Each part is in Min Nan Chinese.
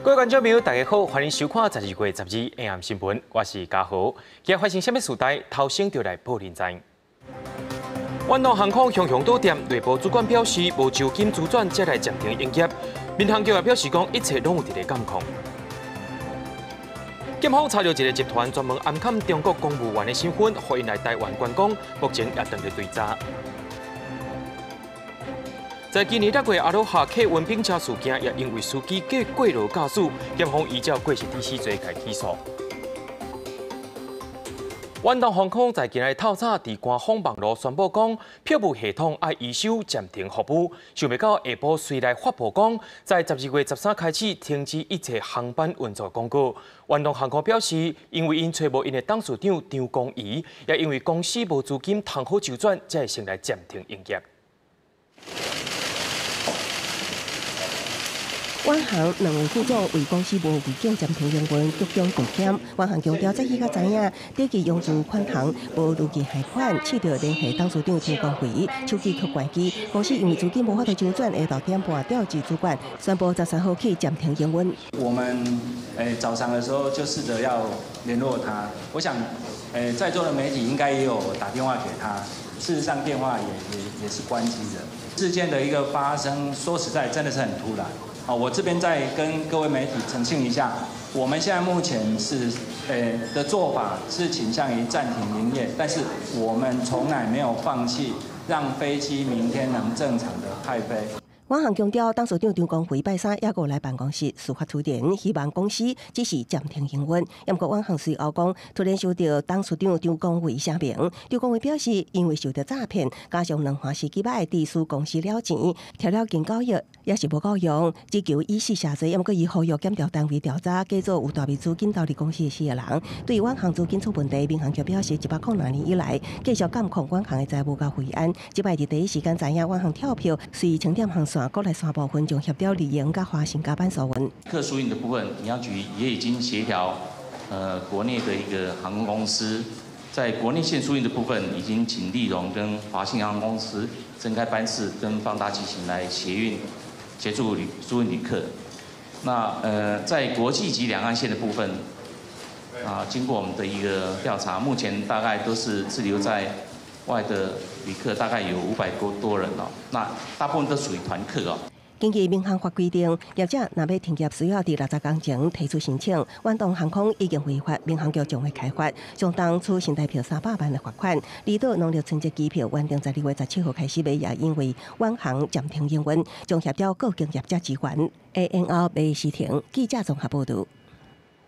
各位觀眾朋友，大家好，歡迎收看12月12 AM 新聞，我是嘉豪。今日發生啥物事代，頭先就來報恁知。遠東航空雄雄倒店，內部主管表示無酬金周轉，才來暫停營業。民航局也表示講，一切攏有佇咧監控。檢方查著一个集團專門暗崁中國公務員的身份，予𪜶來台灣觀光，目前也正佇追查。在今年6月阿羅哈客運冰車事件，也因為司機過勞駕駛，檢方依照過失致死罪共起訴。遠東航空在今日透早佇官方網路宣布講，票務系統愛維修暫停服務。想袂到下晡隨來發布講，在12月13開始停止一切航班運作公告。遠東航空表示，因為𪜶揣無𪜶的董事長張公儀，也因為公司無資金通好周轉，才會先來暫停營業。遠航兩位副總為公司無預警暫停營運，鞠躬道歉。遠航強調，早起才知影，短期融資款項無如期還款，試著聯繫董事長張光輝，手機卻關機。公司因為資金無法度周轉，下晝點半調集主管宣布13號起暫停營運。我們早上的時候就試著要聯絡他，我想在座的媒體應該也有打電話給他，事實上電話也是關機的。事件的一個發生，說實在真的是很突然。好，我這邊再跟各位媒體澄清一下，我們現在目前是的做法是傾向於暫停營業，但是我們從來沒有放棄讓飛機明天能正常的派飛。遠航強調，董事長張光輝拜三猶閣來辦公室事發突然，希望公司只是暫停營運。毋過遠航隨後講，突然收到董事長張光輝聲明，張光輝表示，因為受到詐騙，加上兩番時機䆀致使公司了錢，食了警告藥也是無夠用，只求以死謝罪。毋過伊呼籲檢調單位調查，假做有大筆資金投入公司的四個人。對遠航資金出問題，民航局表示，106年以來繼續監控遠航的財務佮維安。這擺佇第一時間知影遠航跳票，隨清點航線。國內線部分將協調麗榮佮華信加班疏運。客疏運的部分，民航局也已經協調，國內的一個航空公司，在國內線疏運的部分，已經請麗榮跟華信航空公司增開班次跟放大機型來協運，協助疏運旅客。那在國際及兩岸線的部分，啊，經過我們的一個調查，目前大概都是滯留在外的旅客大概有500多人哦，那大部分都屬於團客哦。根據民航法規定，業者若欲停業，需要佇60工前提出申請。遠東航空已經違法，民航局將會開罰，相當處新台票300萬的罰款。離島農曆春節機票原定12月17號開始賣，也因為遠航暫停營運，將協調各間業者支援。ANR 馬時婷記者綜合報導。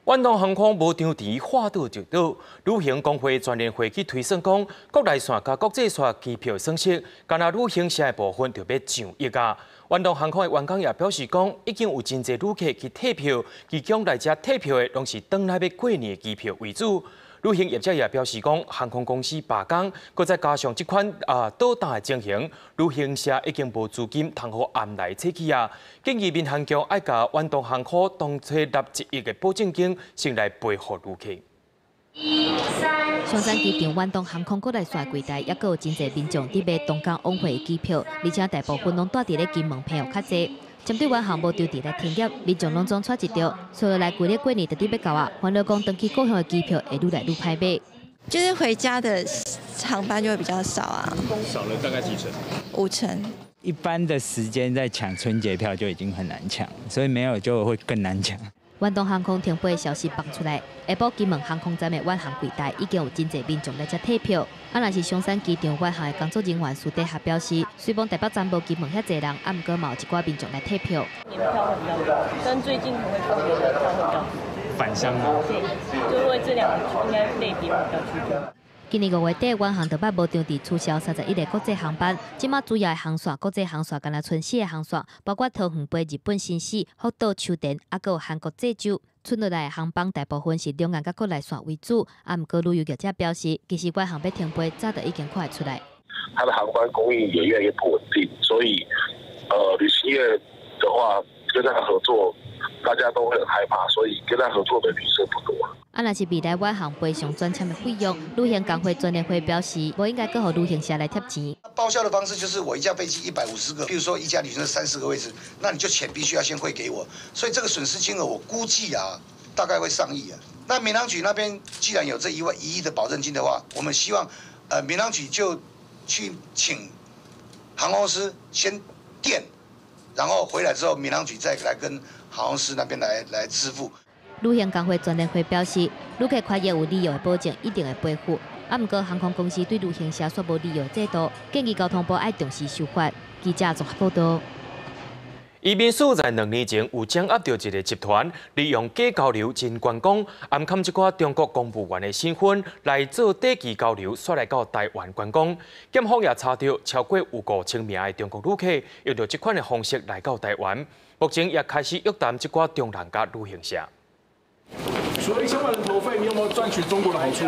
遠東航空無張遲話倒就倒，旅行公會全聯會去推算講，國內線佮國際線機票損失，干焦旅行社的部分就欲上億啊！遠東航空的員工也表示講，已經有真濟旅客去退票，其中來遮退票的攏是轉來欲過年的機票為主。旅行業者也表示講，航空公司罷工，閣再加上這款倒擔的情形，旅行社已經無資金通好暗來採去啊。建議民航局愛共遠東航空當初納1億的保證金，先來賠予旅客。一三。松山機場遠東航空國內線櫃台，猶閣有真濟民眾佇買東港往回的機票，而且大部分攏蹛佇咧金門朋友較濟。針對遠航無張遲來停業，民眾攏總揣一著，所以來規个過年就佇欲到啊，煩惱講轉去故鄉的機票會愈來愈歹買。就是回家的航班就會比較少啊。少了大概幾成？5成。一般的時間在搶春節票就已經很難搶，所以沒有就會更難搶。遠東航空停飛的消息放出來，下晡金門航空站的遠航櫃台已經有真濟民眾來遮退票。啊，若是松山機場遠航的工作人員私底下表示，雖罔台北站無金門遐濟人，啊，毋過嘛有一寡民眾來退票。年票會比較多，跟最近可能會過年的票會比較多。返鄉嗎？對，就會這兩個應該類別會比較居多。今年5月底，遠航就捌無張遲取消31個國際航班。這馬主要的航線，國際航線干焦賰四個航線，包括桃園飛日本新潟、福島秋田，猶閣有韓國濟州。賰落來的航班大部分是兩岸佮國內線為主。啊，毋過旅遊業者表示，其實遠航欲停飛，早就已經看會出來。它的航班供應也越來越不穩定，所以，旅行業的話跟他合作，大家都會很害怕，所以跟他合作的旅社不多。啊，若是未來遠航賠償轉簽的費用，旅行工會全聯會表示，無應該閣予旅行社來貼錢。報銷的方式就是我一架飛機150個，比如說一家旅行社30個位置，那你就錢必須要先匯給我，所以這個損失金額我估計啊，大概會上億啊。那民航局那邊既然有這1億的保證金的話，我們希望，民航局就去請航空公司先墊，然後回來之後，民航局再來跟航空公司那邊來支付。旅行工會全聯會表示，旅客權益有理由的保證一定會賠付。啊，毋過航空公司對旅行社煞無理由的制度，建議交通部愛重視修法。記者綜合報道。移民署在2年前有掌握著一个集團，利用假交流真觀光，暗崁一寡中國公務員的身份來做短期交流，煞來到台灣觀光。檢方也查著超過有5000名的中國旅客，用著這款的方式來到台灣。目前也開始約談這寡中人佮旅行社。除了1000萬人頭費，你有沒有賺取中國的好處？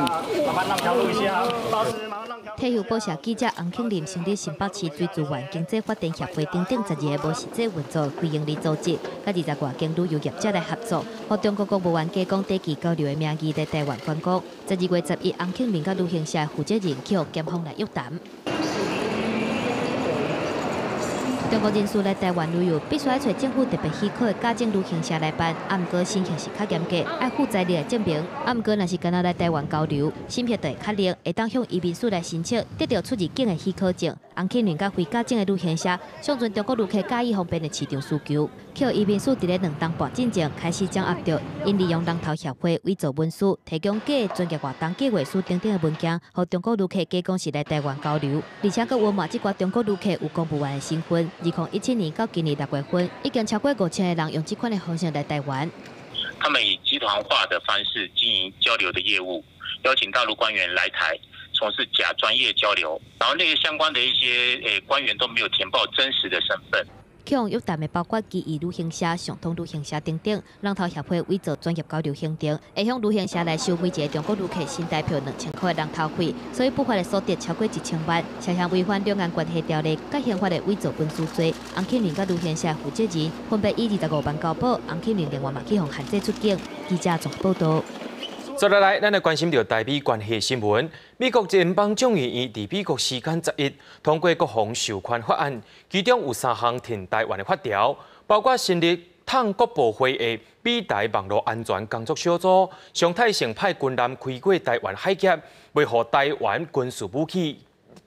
退休報社記者洪慶林成立新北市水資源經濟發展協會等等12个無實際運作非營利組織，佮20外間旅遊業者來合作，予中國公務員假講短期交流的名義來台灣觀光。12月11，洪慶林佮旅行社負責人去予檢方來約談。中國人士來台灣旅遊，必須愛揣政府特別許可的假證旅行社來辦，啊，毋過審核是較嚴格，愛附材料的證明。啊，毋過若是干焦來台灣交流，審核就會較靈，會當向移民署來申請，得著出入境的許可證。洪慶林佮非假證的旅行社，上傳中國旅客假意方便的市場需求，去予移民署佇咧2冬半進前開始掌握著，𪜶利用人頭協會偽造文書，提供假的專業活動計劃書等等的文件，予中國旅客假講是來台灣交流，而且閣隱瞞這寡中國旅客有公務員的身份。2017年到今年6月份，已經超過5000個人用這款的方式來台灣。他們以集團化的方式經營交流的業務，邀請大陸官員來台從事假專業交流，然後那些相關的一些官員都沒有填報真實的身份。去予約談的包括奇異旅行社、上通旅行社等等，人頭協會偽造專業交流行程，會向旅行社來收每一個中國旅客新台票2000塊的人頭費，所以不法的所得超過1000萬，涉嫌違反兩岸關係條例佮刑法的偽造文書罪。洪慶林佮旅行社負責人分別以25萬交保，洪慶林另外嘛去予限制出境。記者綜合報道。接落來，咱來關心著台美關係新聞。美國聯邦眾議院佇美國時間11通過國防授權法案，其中有三項挺台灣的法條，包括成立統國部會的美台網路安全工作小組，常態性派軍艦開過台灣海峽，維護台灣軍事武器，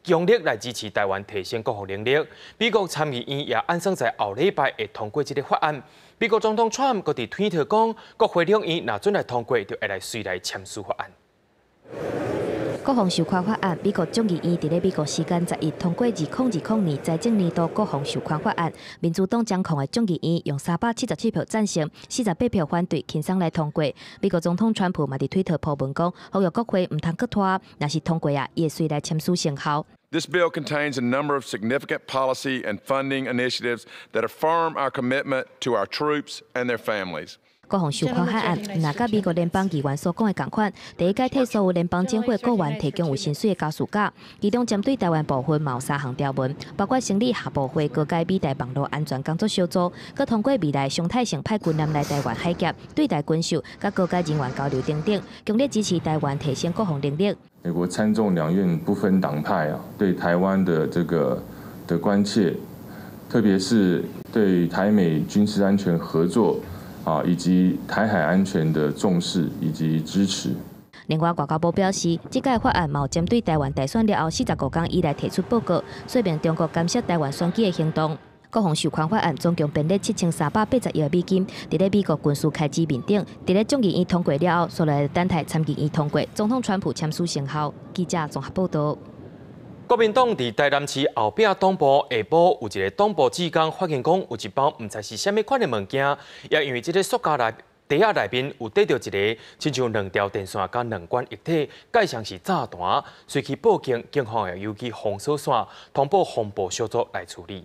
強力來支持台灣提升國防能力。美國參議院也按算在後禮拜會通過這个法案。美國總統川普閣佇推特講，國會兩院若準來通過，就會來隨來簽署法案。國防授權法案，美國眾議院佇咧美國時間11通過2020年財政年度國防授權法案，民主黨掌控的眾議院用377票贊成，48票反對，輕鬆來通過。美國總統川普嘛佇推特 po 文講，呼籲國會毋通閣拖，若是通過啊，伊會隨來簽署生效。 This bill contains a number of significant policy and funding initiatives that affirm our commitment to our troops and their families. 國防授權法案，若佮美國聯邦議員所講的仝款，第一屆替所有聯邦政府僱員提供有薪水的家事假，其中針對台灣部分嘛有三項條文，包括成立下部會高階美台網路安全工作小組，閣通過未來常態性派軍艦來台灣海峽對台軍售，佮高階人員交流等等，強力支持台灣提升國防能力。美國參眾兩院不分黨派啊，對台灣的這個的關切，特別是對台美軍事安全合作啊，以及台海安全的重視以及支持。另外，外交部表示，這屆法案嘛有針對台灣大選了後45天以內提出報告，說明中國干涉台灣選舉的行動。國防授權法案總共編列7380億美金，佇咧美國軍事開支面頂，佇咧眾議院通過了後，煞來等待參議院通過，總統川普簽署生效。記者綜合報道。國民黨佇台南市後壁黨部下晡有一个黨部志工發現講，有一包毋知是啥物款的物件，也因為這个塑膠內袋仔內面有綴著一个親像兩條電線佮兩管液體，蓋像是炸彈，隨去報警，警方也由去封鎖線，通報防暴小組來處理。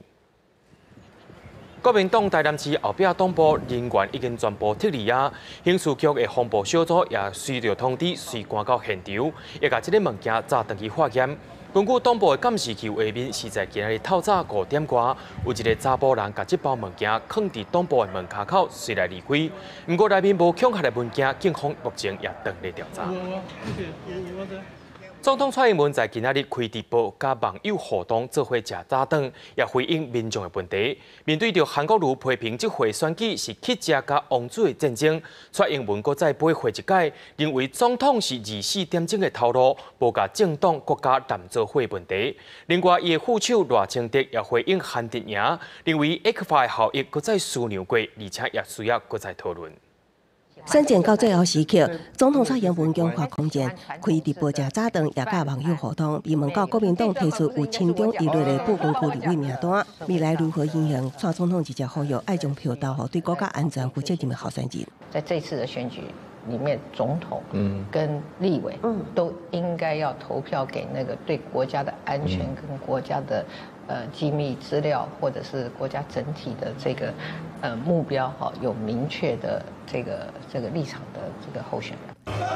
國民黨台南市後壁黨部人員已經全部撤離啊，刑事局的防暴小組也隨著通知隨趕到現場，會共這个物件炸轉去化驗。根據黨部的監視器畫面，是在今仔日透早5點外，有一個查埔人共這包物件囥佇黨部的門跤口，隨來離開。毋過內面無恐嚇的文件，警方目前也正咧調查。總統蔡英文在今仔日開直播，佮網友互動，做伙食早頓，也回應民眾的問題。面對著韓國瑜批評這回選舉是乞食佮王子的戰爭，蔡英文閣再駁回一擺，認為總統是24點鐘的頭路，無共政黨國家談做伙問題。另外，伊的副手賴清德也回應韓陣營，認為 ECFA 的效益閣再思量過，而且也需要閣再討論。選戰到最後時刻，總統蔡英文強化空間，開直播食早頓，也佮網友互動。被問到國民黨提出有親中疑慮的部分區立委名單，未來如何應用？蔡總統直接呼籲愛將票投予對國家安全負責任的候選人。在這次的選舉裡面，總統跟立委都應該要投票給那個對國家的安全跟國家的機密資料，或者是國家整體的這個目標哈，有明確的這個立場的這個候選人。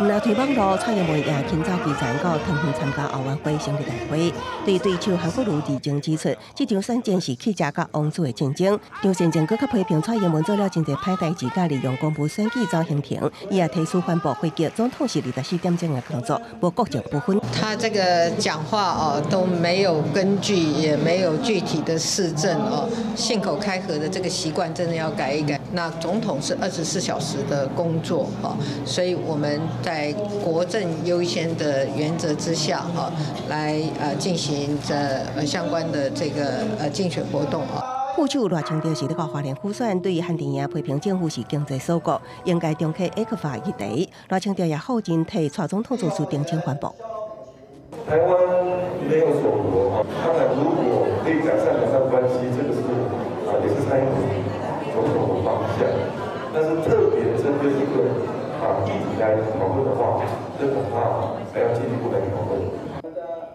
毋但推網路，蔡英文也親走基層到桃園參加奧運會成立大會，對對手韓國瑜佇前指出，這場選戰是乞食佮王子的戰爭。張善政閣較批評蔡英文做了真濟歹代誌，佮利用公布選舉走行程，伊也提出反駁回擊，總統是24點鐘的工作，無國政不分。他這個講話哦都沒有根據，也沒有具體的事證哦，信口開河的這個習慣真的要改一改。那總統是24小時的工作哦，所以我們在國政優先的原則之下，哈，來進行這相關的這個競選活動啊。副手賴清德是咧到花蓮輔選，對韓陣營批評政府是經濟鎖國，應該重啟 ECFA 議題。賴清德也否認替蔡總統做出澄清反駁。台灣沒有鎖國，當然如果可以改善兩岸關係，這個是啊也是蔡英文總統的方向。但是特別針對這個議題來討論的話，這恐怕還要進一步來討論。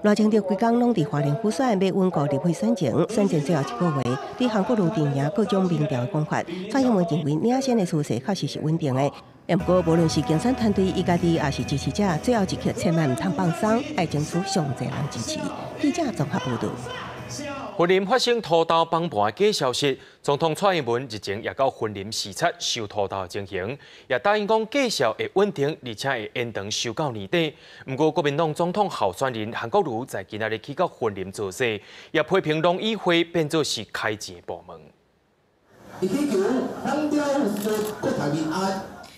賴清德規工攏佇花蓮輔選，欲穩固立委選情，選戰最後一個月，對韓國瑜陣營各種民調的講法，蔡英文認為領先的趨勢確實是穩定的。毋過，無論是競選團隊伊家己，抑是支持者，最後一刻千萬毋通放鬆，愛爭取上濟人支持。記者綜合報導。雲林發生土豆崩盤的假消息，總統蔡英文日前也到雲林視察收土豆的情形，也答應講價數會穩定，而且會延長收到年底。毋過國民黨總統候選人韓國瑜在今仔日去到雲林造勢，也批評農委會變做是開錢部門。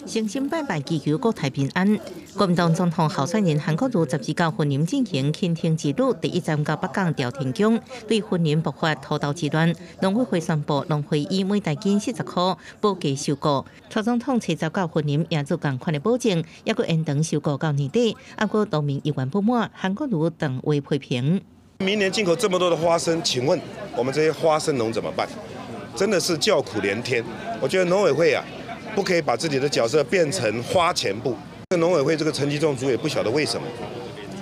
誠心拜拜，祈求國泰平安。國民黨總統候選人韓國瑜12到雲林進行傾聽之旅，第一站到北港朝天宮，對雲林爆發土豆之亂，農委會宣布農會以每大斤40塊保價收購。蔡總統初十到雲林也做仝款的保證，猶閣延長收購到年底。毋過農民猶原不滿，韓國瑜當話批評。明年進口這麼多的花生，請問我們這些花生農怎麼辦？真的是叫苦連天。我覺得農委會啊，不可以把自己的角色變成花錢部。農委會這個陳吉仲主委不曉得為什麼，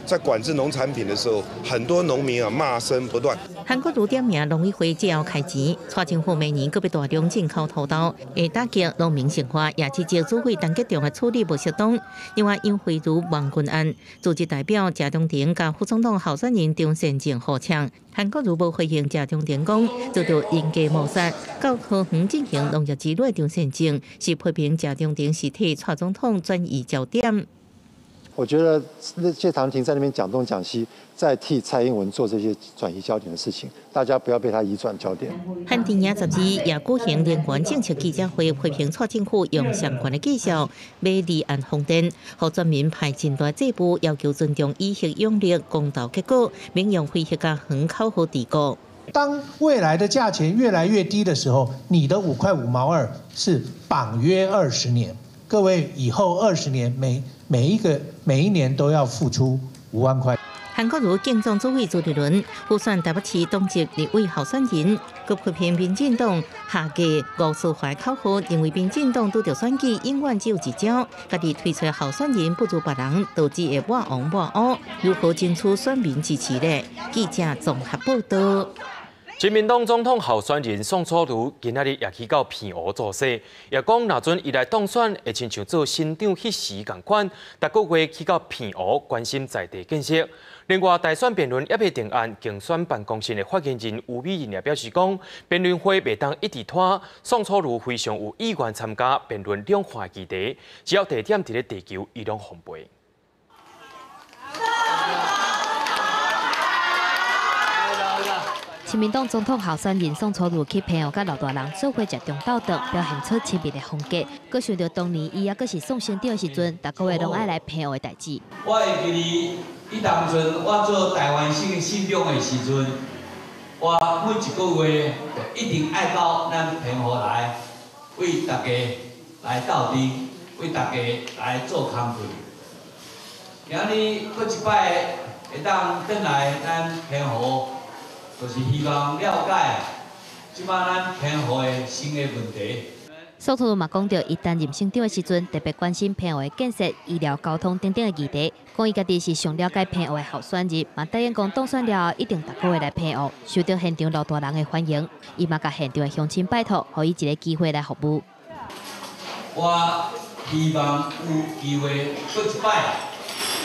在管制農產品的時候，很多農民啊罵聲不斷。韓國瑜點名農委會最後開錢，蔡政府明年閣欲大量進口土豆，會打擊農民生活，也指責主委陳吉仲的處理無適當。另外，楊惠如網軍案，組織代表謝長廷佮副總統候選人張善政互嗆，韓國瑜無回應謝長廷講，遭到人格謀殺。到桃園進行農業之旅的張善政，是批評謝長廷是替蔡總統轉移焦點。我覺得那謝長廷在那邊講東講西，在替蔡英文做這些轉移焦點的事情，大家不要被他移轉焦點。韓陣營12也舉行聯合政策記者會，批評蔡政府用相關的技術買離岸風電，予全民派真大債務，要求尊重以核養綠公投結果，免用非核家園口號治國。當未來的價錢越來越低的時候，你的5塊5毛2是綁約20年，各位以後20年每一年都要付出5萬塊。韓國瑜競總主委朱立倫輔選台北市黨籍立委候選人，閣批評民進黨下架吳思懷口號，認為民進黨拄著選舉永遠只有一招，家己推出候選人不如別人，導致會抹紅抹烏，如何爭取選民支持呢？記者綜合報道。親民黨總統候選人宋楚瑜今仔日也去到澎湖造勢，也講若準伊來當選，會親像做新長彼時仝款，逐個月去到澎湖關心在地建設。另外，大选辩论犹未定案，竞选办公室的发言人吴美人也表示讲，辩论会袂当一直拖。宋楚瑜非常有意愿参加辩论两岸议题，只要地点伫咧地球，伊拢奉陪。亲民党总统候选人宋楚瑜去澎湖佮老大人做伙食中昼顿，表现出亲民的风格。阁想著当年伊犹阁是宋省长的时阵，逐个月拢爱来澎湖的代志。我会记得，彼当阵我做台湾省省长的时阵，我每一个月就一定爱到咱澎湖来，为大家来斗阵，为大家来做工课。今日阁一摆会当转来咱澎湖。就是希望了解这摆咱澎湖的新的问题。宋楚瑜嘛讲著，伊担任省长的时阵，特别关心澎湖的建设、医疗、交通等等的议题。讲伊家己是上了解澎湖的候选人，嘛答应讲当选了后一定逐个月来澎湖，受到现场老大人的欢迎。伊嘛共现场的乡亲拜托，予伊一个机会来服务。我希望有机会阁一摆，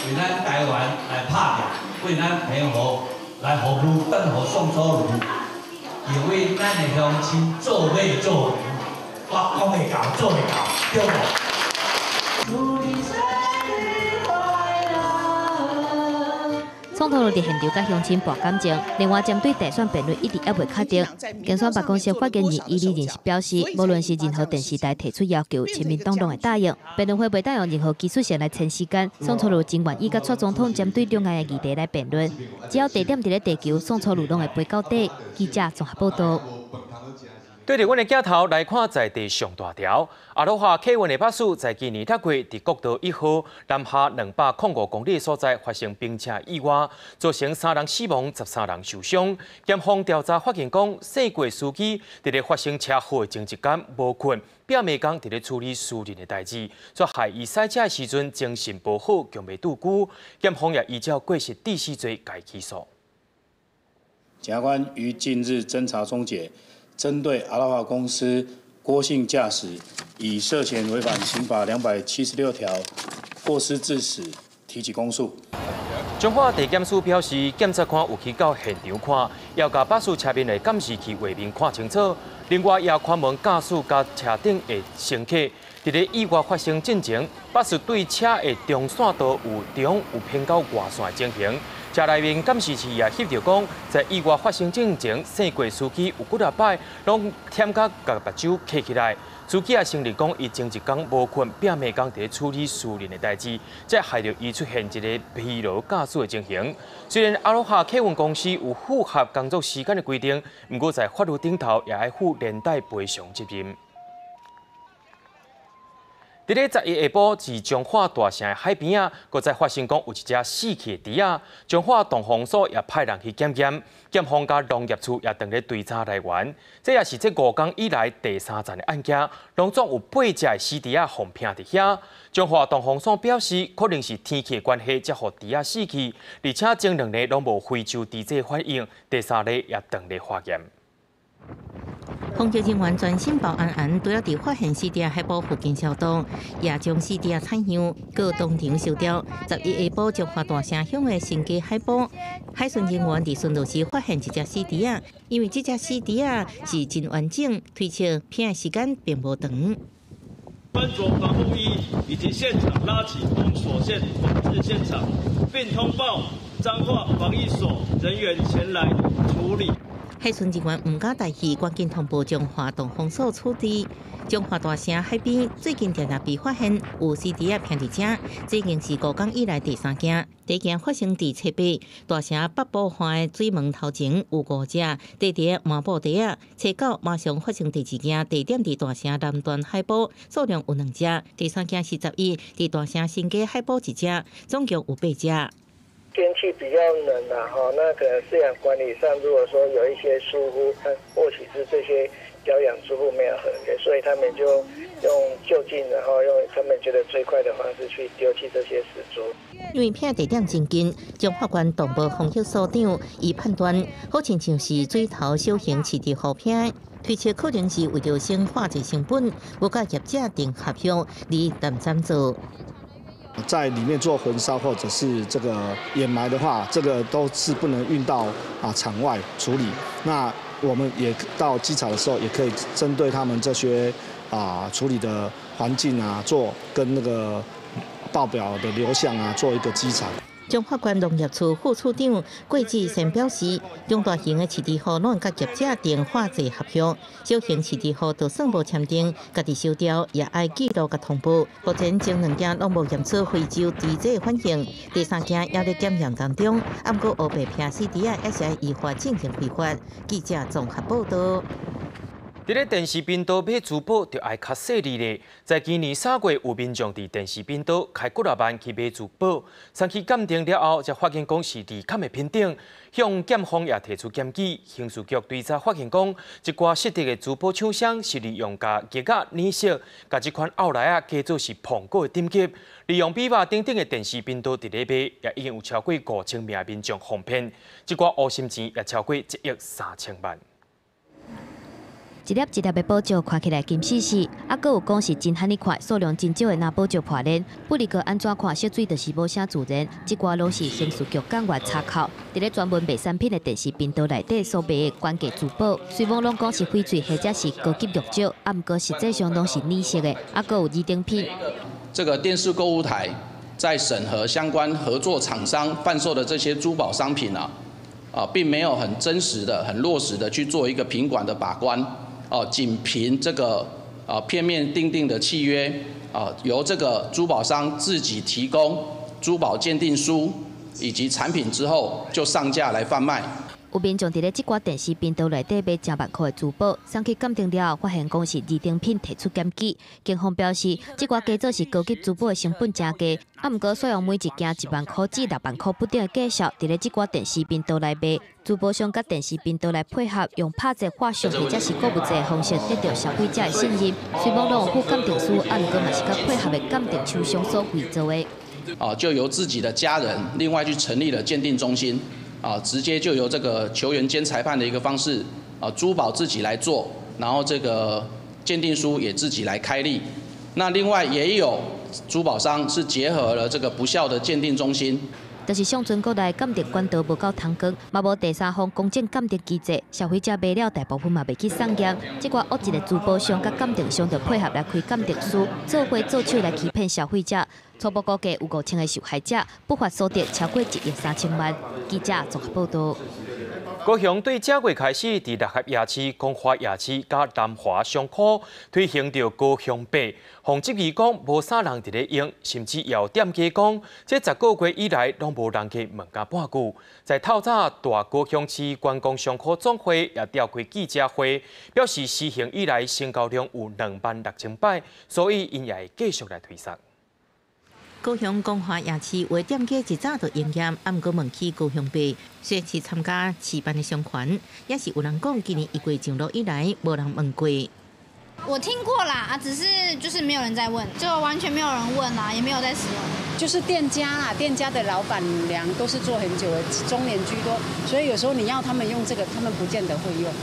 为咱台湾来拍拼，为咱澎湖来服务，等予宋楚瑜，又为咱的乡亲做马做牛，我讲会到，做会到，对无？宋楚瑜伫现场佮乡亲博感情，另外针对大选辩论一直犹未确定，竞选办公室发言人伊丽人是表示，无论是任何电视台提出要求，亲民党拢会答应。辩论会袂当用任何技术性来撑时间。宋楚瑜真愿意佮蔡总统针对两岸的议题来辩论，只要地点伫咧地球，宋楚瑜拢会飞到底。记者综合报道。对著阮的镜头来看，在地上大条阿罗哈客运的巴士在今年6月，伫国道1号南下205公里的所在发生冰车意外，造成3人死亡、13人受伤。检方调查发现，讲事故司机伫咧发生车祸的前一天无睏，拼命工伫咧处理私人的代志，煞害伊驶车的时阵精神无好，强袂拄久。检方也依照过失致死罪共起诉。检察官于近日侦查终结。针对阿拉华公司郭姓驾驶以涉嫌违反刑法276条过失致死提起公诉。彰化地检署表示，检察官有去到现场看，要共巴士车面的监视器画面看清楚。另外，也询问驾驶佮车顶的乘客，伫咧意外发生进前，巴士对车的中线道有中有偏到外线的情形。车内面监视器也翕著讲，在意外发生进前，姓郭司机有几若摆拢忝甲共目睭闭起来。司机也承认讲，伊前一工无睏，拼命工伫咧处理私人的代志，才害著伊出现一个疲劳驾驶的情形。虽然阿罗哈客运公司有符合工作时间的规定，毋过在法律顶头也爱负连带赔偿责任。伫咧11下晡，伫彰化大城的海边仔，阁再发生讲有一只死去的猪仔。彰化动防所也派人去检验，检方佮农业处也正咧追查来源。这也是这5天以来第3件的案件，拢总有8只死猪仔予骗伫遐。彰化动防所表示，可能是天气的关系，才予猪仔死去，而且前2个拢无非洲猪这反应，第3个也正咧化验。防疫人员专心报安安，除了伫发现死猪海埔附近消毒，也将死猪采样，阁当场收掉。11下晡，彰化大城乡的新街海埔，海巡人员伫巡逻时发现一只死猪仔，因为这只死猪仔是真完整，推测骗的时间并无长。穿着防护衣以及现场拉起封锁线管制现场，并通报彰化防疫所人员前来处理。海巡人员毋敢大意，赶紧通报彰化动防所处置。彰化大城海边最近常常被发现有死猪仔徛伫遮，这已经是5天以来第3件。第一件发生伫七八大城北部岸的水门头前有5只，地伫麻布袋仔。初九马上发生第2件，地点伫大城南端海埔，数量有2只。第3件是11伫大城新街海埔1只，总共有8只。天气比较冷啦，哈，那可能饲养管理上，如果说有一些疏忽，或许是这些教养住户没有合格，所以他们就用就近，然后用他们觉得最快的方式去丢弃这些死猪。因为避地点真近，彰化县动物防疫所长伊判断，好亲像是水头小型饲伫湖边，推测可能是为著省化济成本，无佮业者订合约，而单针做。在裡面做焚燒或者是這個掩埋的話，這個都是不能運到場外處理。那我們也到稽查的時候，也可以針對他們這些處理的環境做跟那個報表的流向做一個稽查。彰化縣農業處副處長郭志善表示，中大型的飼豬戶攏佮業者訂化濟合約，小型飼豬戶就算無簽訂，家己收掉也愛記錄佮通報。目前前兩件攏無驗出非洲豬瘟反應，第三件猶咧檢驗當中。毋過烏白拚死豬仔猶是愛依法進行開罰。記者綜合報導。佇咧電視頻道買珠寶，就愛較細膩咧。在今年3月，有民眾佇電視頻道開幾若萬去買珠寶，送去鑑定了後，才發現講是二坎的品種，向檢方也提出檢舉。刑事局追查發現講，這寡失德的珠寶廠商是利用共玉仔染色，共這款奧萊仔假做是蘋果的等級，利用美肉等等的電視頻道佇咧賣，也已經有超過5000名民眾予騙，這寡烏心錢也超過1億3千萬。一粒一粒的寶石看起來金絲絲，閣有講是真罕你看，數量真少的藍寶石破裂。不離個按怎看，色水就是無啥自然。這寡攏是刑事局幹員查扣，佇咧專門賣產品的電視頻道內底所賣的官價珠寶，雖罔攏講是翡翠或者是高級玉石，毋過實際上攏是染色的，閣有二等品。這個電視購物台在審核相關合作廠商販售的這些珠寶商品啊，並沒有很真實的、很落實的去做一個品管的把關。僅憑這個片面訂定的契約，由這個珠寶商自己提供珠寶鑑定書以及產品之後，就上架來販賣。有民眾佇咧這寡電視頻道內底買成萬塊的珠寶，送去鑑定了後，發現講是二等品，提出檢舉。警方表示，這寡假做是高級珠寶的成本誠低，毋過採用每一件1萬塊至6萬塊不等的價數，佇咧這寡電視頻道來賣。珠寶商佮電視頻道來配合，用拍折畫像或者是購物節的方式得到消費者的信任。雖罔攏有附鑑定書，毋過嘛是佮配合的鑑定廠商所偽造的。就由自己的家人另外去成立了鑑定中心。直接就由這個球員兼裁判的一個方式，珠寶自己來做，然後這個鑑定書也自己來開立。那另外也有珠寶商是結合了這個不肖的鑑定中心。就是上陣國內鑑定管道無夠通光，嘛無第三方公正鑑定機制，消費者買了大部分嘛袂去送驗。這寡惡質的珠寶商佮鑑定商就配合來開鑑定書，做伙做手來欺騙消費者。初步估計有5000個受害者，不法所得超過1億3千萬。記者綜合報導。高雄對這月開始，佇六合夜市、光華夜市佮南華商圈推行著高雄幣，予質疑講無啥人佇咧用，甚至也有店家講，這10個月以來攏無人去問佮半句。在透早，大高雄市觀光商圈總會也召開記者會，表示施行以來成交量有2萬6千擺，所以𪜶也會繼續來推捒。高雄光華夜市有店家一早就營業，毋過問起高雄幣，雖然是參加試辦的商圈，也是有人講今年一月上路以來，無人問過。我聽過啦，只是就是沒有人在問，就完全沒有人問啊，也沒有在使用。就是店家啦，店家的老闆娘都是做很久的，中年居多，所以有時候你要他們用這個，他們不見得會用。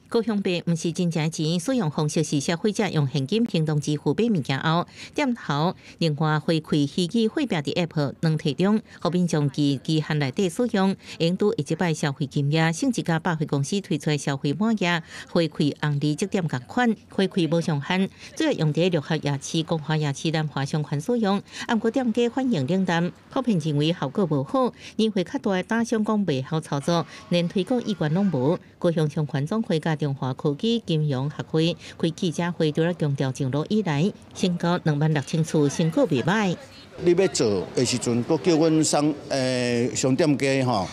高雄幣毋是真正錢，使用方式是消費者用現金行動支付買物件後，店頭另外回饋虛擬貨幣佇 App 軟體中，予民眾佇期限內底使用，用拄一擺消費金額，性質佮百貨公司推出消費滿額回饋紅利積點仝款，回饋無上限，主要用佇六合夜市、光華夜市、南華商圈使用。毋過店家反應冷淡，普遍認為效果無好，年歲較大的打商講袂曉操作，連推廣意願攏無。高雄商圈總會佮中華科技金融學會開記者會，除了強調上路以來成交2萬6千次，成果袂䆀。你欲做的時陣，閣叫阮商店家吼，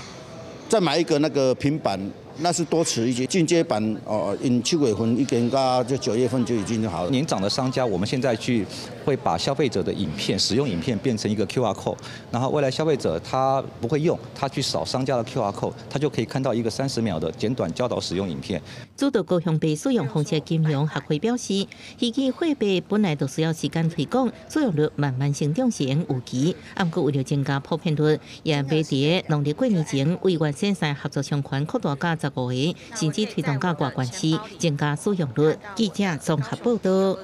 再買一個那個平板，那是多此一舉。進階版哦，𪜶7月份已經到這9月份就已經好了。年長的商家，我們現在去會把消費者的影片、使用影片變成一個 QR code，然後未來消費者他不會用，他去掃商家的 QR code，他就可以看到一個30秒的簡短教導使用影片。主導高雄幣使用方式金融學會表示，虛擬貨幣本來就需要時間推廣，使用率慢慢成長是會預期。毋過為了增加普遍率，也欲佇農曆過年前為原先三合作商圈擴大到15個，甚至推動到外縣市，增加使用率。記者綜合報導。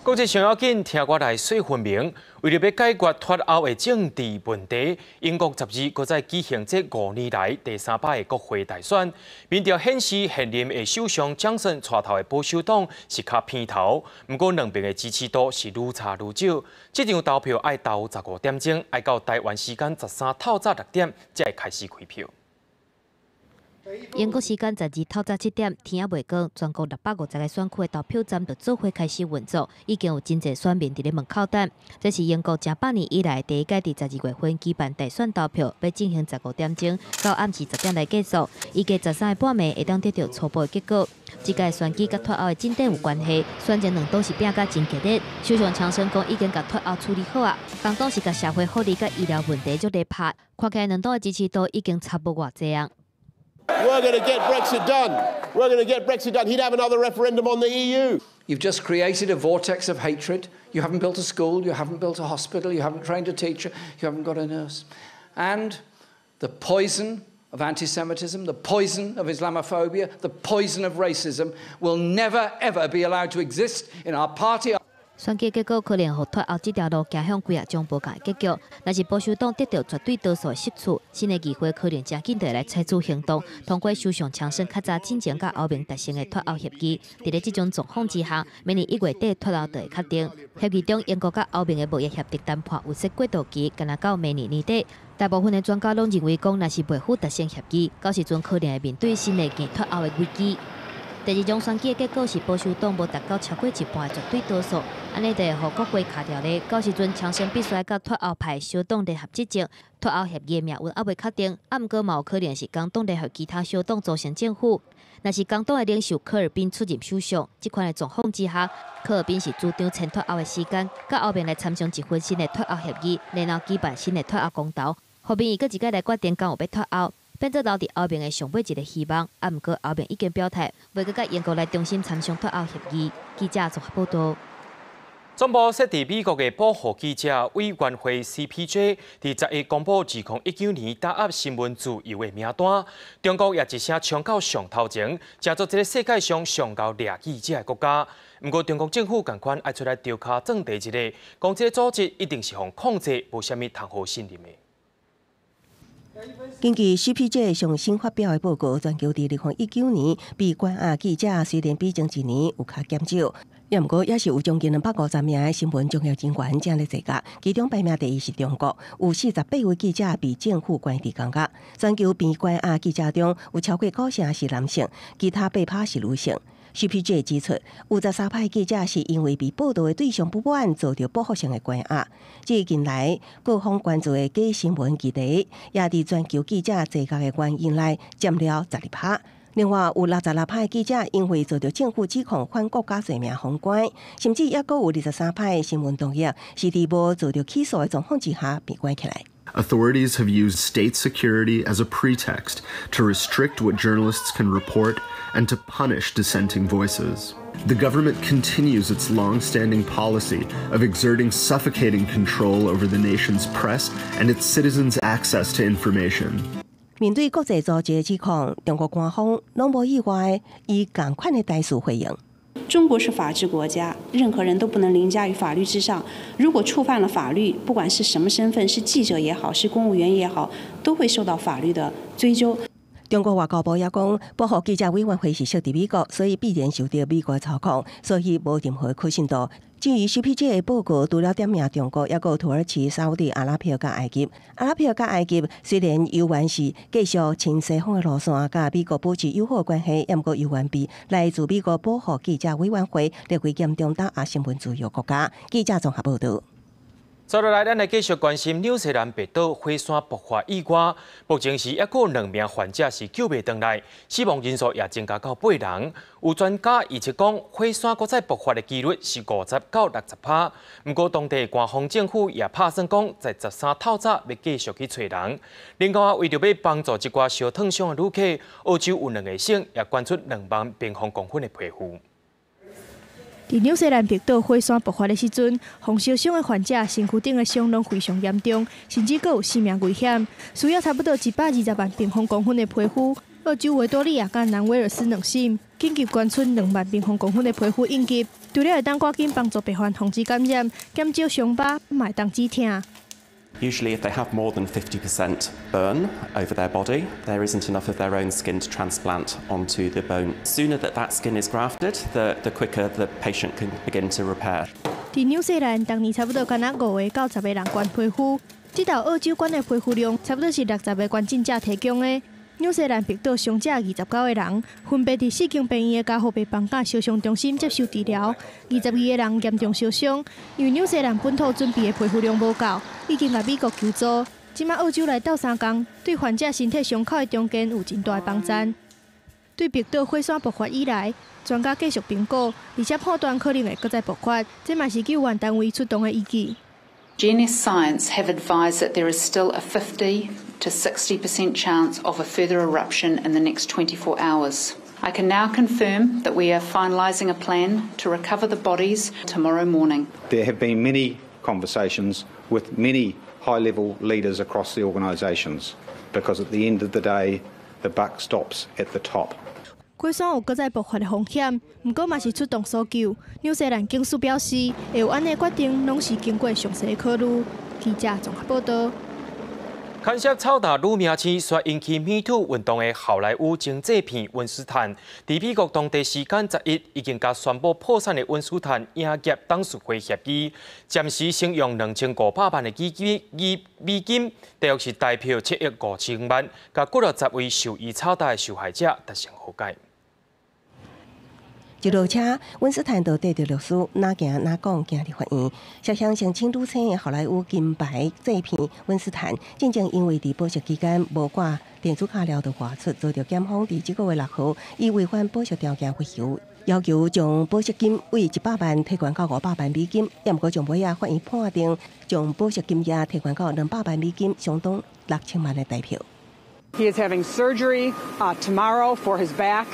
國際上要緊，聽我來說分明。為著欲解決脫歐的政治問題，英國12閣再舉行這5年來第三擺的國會大選。民調顯示，現任的首相強生帶頭的保守黨是較偏頭，毋過兩邊的支持度是愈差愈少。這場投票愛投15點鐘，愛到台灣時間13透早6點才會開始開票。英國時間12透早7點，天猶未光，全國650個選區的投票站就做伙開始運作，已經有真濟選民佇咧門口等。這是英國成百年以來第一擺佇12月份舉辦大選投票，欲進行15點鐘到暗時10點來結束。預計13日半暝會當得著初步的結果。這屆選舉佮脫歐的進展有關係，選前兩黨是拚甲真激烈。首相強生講已經共脫歐處理好矣，工黨是共社會福利佮醫療問題足咧拍，看起來兩黨的支持度已經差無偌濟矣。 We're going to get Brexit done. We're going to get Brexit done. He'd have another referendum on the EU. You've just created a vortex of hatred. You haven't built a school, you haven't built a hospital, you haven't trained a teacher, you haven't got a nurse. And the poison of anti Semitism, the poison of Islamophobia, the poison of racism will never ever be allowed to exist in our party. 選舉結果可能予脫歐這條路走向幾仔種無仝的結局。若是保守黨得著絕對多數的席次，新的議會可能誠緊就會來採取行動，通過首相強生較早進前佮歐盟達成的脫歐協議。佇咧這種狀況之下，明年1月底脫歐就會確定。協議中，英國佮歐盟的貿易協定談判有設過渡期，干焦到明年年底。大部分的專家攏認為講，若是袂赴達成協議，到時陣可能會面對新的硬脫歐的危機。第二場選舉的結果是保守黨無達到超過一半的絕對多數，按呢就會予國會卡佇咧。到時陣強生必須愛佮脫歐派小黨聯合執政，脫歐協議的命運猶未確定。啊，毋過嘛有可能是工黨聯合其他小黨組成政府。若是工黨的領袖科爾賓出任首相，這款的狀況之下，科爾賓是主張延脫歐的時間，佮歐盟來參詳一份新的脫歐協議，然後舉辦新的脫歐公投，予民意閣一擺來決定敢有欲脫歐。變做留佇歐盟的上尾一个希望，啊，毋過歐盟已經表態，袂閣佮英國來重新參商脫歐協議。記者綜合報導。總部設佇美國的保護記者委員會 CPJ，佇11公布2019年打壓新聞自由的名單。中國也一聲衝到上頭前，成做這个世界上上𠢕掠記者的國家。毋過中國政府仝款愛出來著跤鑽地一下，講這个組織一定是予控制，無啥物通好信任的。根據 CPJ 上新發表的報告，全球佇2019年被關押記者雖然比前一年有較減少，也毋過也是有將近250名的新聞從業人員正咧坐監，其中排名第一是中國，有48位記者被政府關佇監獄。全球被關押記者中有超過九成是男性，其他8%是女性。CPJ 指出，有13%記者是因為被報導的對象不滿，遭著報復性的關押。這近來各方關注的假新聞議題，也佇全球記者坐監的原因內佔了12%。另外，有66%記者因為遭著政府指控反國家罪名予關，甚至猶閣有23%的新聞同業是佇無遭著起訴的狀況之下被關起來。 Authorities have used state security as a pretext to restrict what journalists can report and to punish dissenting voices. The government continues its long-standing policy of exerting suffocating control over the nation's press and its citizens' access to information. 面對國際組織的指控，中國官方攏無意外以仝款的態勢回應。中國是法治國家，任何人都不能凌駕於法律之上。如果觸犯了法律，不管是什麼身份，是記者也好，是公務員也好，都會受到法律的追究。中國外交部也講，保護記者委員會是設佇美國，所以必然受著美國操控，所以無任何可信度。至於 CPJ 的報告，除了點名中國，猶閣土耳其、沙烏地阿拉伯佮埃及。阿拉伯佮埃及雖然猶原是繼續親西方的路線，佮美國保持友好關係，毋過猶原被來自美國保護記者委員會列為嚴重打壓新聞自由國家。記者綜合報導。接落來，咱來繼續關心紐西蘭北島火山爆發意外。目前是猶閣有兩名患者是救袂轉來，死亡人數也增加到八人。有專家預測講，火山閣再爆發的幾率是50到60%。毋過，當地官方政府也拍算講，在13透早欲繼續去揣人。另外，為著欲幫助這寡相燙傷的旅客，澳洲有兩個省也捐出2萬平方公分的被褥。佇紐西蘭北島火山爆發的時陣，予燒傷的患者身軀頂的傷攏非常嚴重，甚至閣有生命危險，需要差不多120萬平方公分的皮膚。澳澳洲維多利亞佮南威爾斯兩省緊急捐出2萬平方公分的皮膚應急，除了會當趕緊幫助病患防止感染、減少傷疤，嘛會當止疼。 Usually, if they have more than 50% burn over their body, there isn't enough of their own skin to transplant onto the bone. Sooner that that skin is grafted, the quicker the patient can begin to repair. 佇紐西蘭，逐年差不多敢若5個到10個人捐皮膚，這道澳洲捐的皮膚量，差不多是60個捐贈者提供的。紐西蘭北島傷者29個人，分別佇四間病院的加護病房佮燒傷中心接受治療。22個人嚴重燒傷，因為紐西蘭本土準備的皮膚量無夠，已經共美國求助。這擺澳洲來鬥相共，對患者身體傷口的重建有真大的幫贊。對北島火山爆發以來，專家繼續評估，而且判斷可能會閣再爆發，這嘛是救援單位出動的依據。 GNS Science have advised that there is still a 50 to 60% chance of a further eruption in the next 24 hours. I can now confirm that we are finalising a plan to recover the bodies tomorrow morning. There have been many conversations with many high-level leaders across the organisations because at the end of the day, the buck stops at the top. 火山有閣再爆發的風險，毋過嘛是出動搜救。紐西蘭警署表示，會有按呢決定，攏是經過詳細考慮。記者綜合報道。牽涉臭打女明星，煞引起 Me Too 運動的好萊塢前製片溫斯坦，佇美國當地時間11，已經共宣布破產的溫斯坦影業董事會協議，暫時先用2500萬的美金，大約是台票7億5千萬，共幾若十位受伊臭打的受害者達成和解。一落車，溫斯坦就綴著律師，哪行哪講，行入法院。涉嫌性侵女星的好萊塢金牌製片溫斯坦，進前因為佇保釋期間無掛電子腳鐐就外出，遭著檢方佇這個月6號以違反保釋條件為由，要求將保釋金為100萬提懸到500萬美金。也毋過上尾仔，法院判定將保釋金額提懸到200萬美金，相當6000萬的台票。 He is having surgery tomorrow for his back.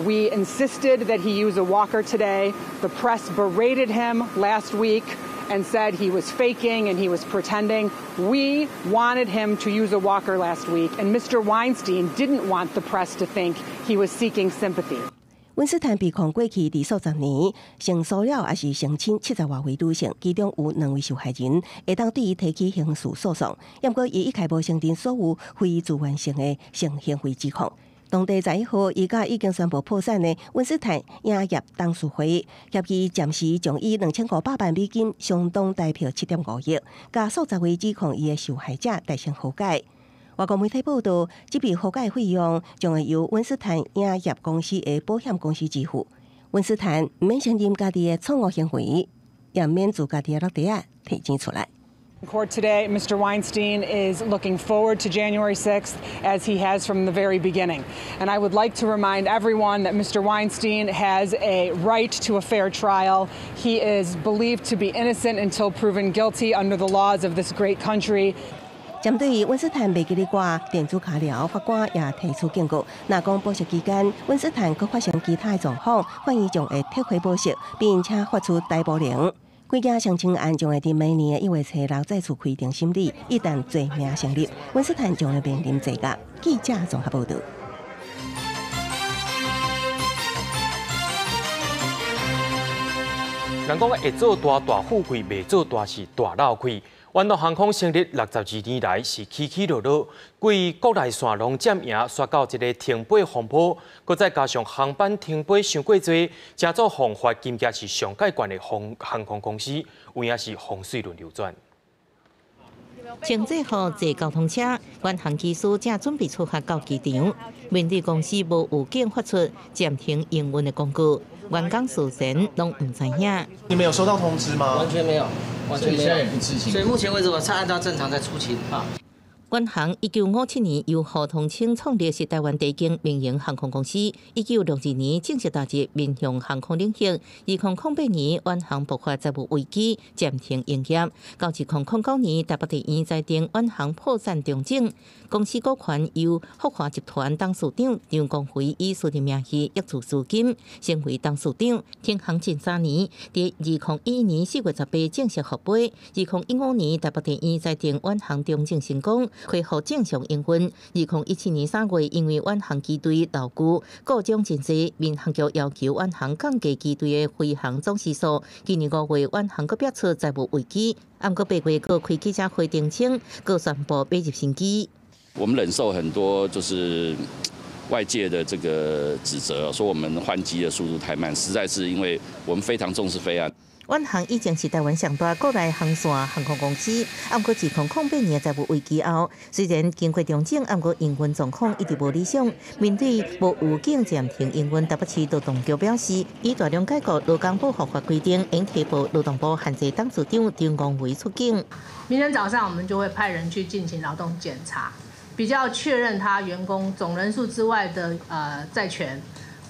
We insisted that he use a walker today. The press berated him last week and said he was faking and he was pretending. We wanted him to use a walker last week, and Mr. Weinstein didn't want the press to think he was seeking sympathy. 溫斯坦被控過去佇數十年性騷擾抑是性侵70外位女性，其中有兩位受害人會當對伊提起刑事訴訟。毋過，伊一概無承認所有非自願性的性行為指控。當地11號，伊佮已經宣布破產的溫斯坦影業董事會協議暫時將以2500萬美金，相當台票7.5億，共數十位指控伊的受害者達成和解。外國媒體報道，這筆和解費用將會由溫斯坦影業公司的保險公司支付。溫斯坦毋免承認家己的錯誤行為，也毋免自家己的落袋仔提錢出來。 In court today, Mr. Weinstein is looking forward to January 6th, as he has from the very beginning. And I would like to remind everyone that Mr. Weinstein has a right to a fair trial. He is believed to be innocent until proven guilty under the laws of this great country. 針對溫斯坦袂記得掛電子腳鐐，法官也提出警告。若講保釋期間，溫斯坦閣發生其他的狀況，法院將會撤回保釋，並且發出逮捕令。規件性侵案將會佇明年的1月初6再次開庭審理，一旦罪名成立，溫斯坦將會面臨坐監。記者綜合報道。人講會做大大富貴，袂做大是大鬧虧。遠東航空成立62年來是起起落落，規國內線攏佔贏，煞到這个停飛風波，閣再加上航班停飛傷過濟，成做防罰金額是上蓋懸的航航空公司，有影是風水輪流轉。穿制服坐交通車，遠航機師正準備出發到機場，面對公司無預警發出暫停營運的公告，員工事先攏毋知影。你們有收到通知嗎？完全沒有。完全沒有，所以目前為止，我是按照正常在出勤啊。遠航1957年由胡同清創立，是台灣第一間民營航空公司。1962年正式踏入民用航空領域。2008年，遠航爆發財務危機，暫停營業。到2009年，台北地院裁定遠航破產重整，公司股權由福華集團董事長張光輝以私人名義挹注資金，成為董事長。停航近3年，佇2011年4月18正式復飛。2015年，台北地院裁定遠航重整成功。恢復正常營運。2017年3月，因為遠航機隊勞工故障真濟，民航局要求遠航降低機隊的飛行總時數。今年5月，遠航閣爆出財務危機，毋過8月閣開記者會澄清，閣宣布買入新機。我們忍受很多就是外界的這個指責，說我們換機的速度太慢，實在是因為我們非常重視飛安。遠航以前是台灣上大國內航線航空公司，毋過自2008年財務危機後，雖然經過調整，毋過營運狀況一直無理想。面對無預警暫停營運，台北市勞動局表示，依大量解雇勞工保護法規定，應提報勞動部限制董事長張綱維出境。明天早上我們就會派人去進行勞動檢查，比較確認他員工總人數之外的債權，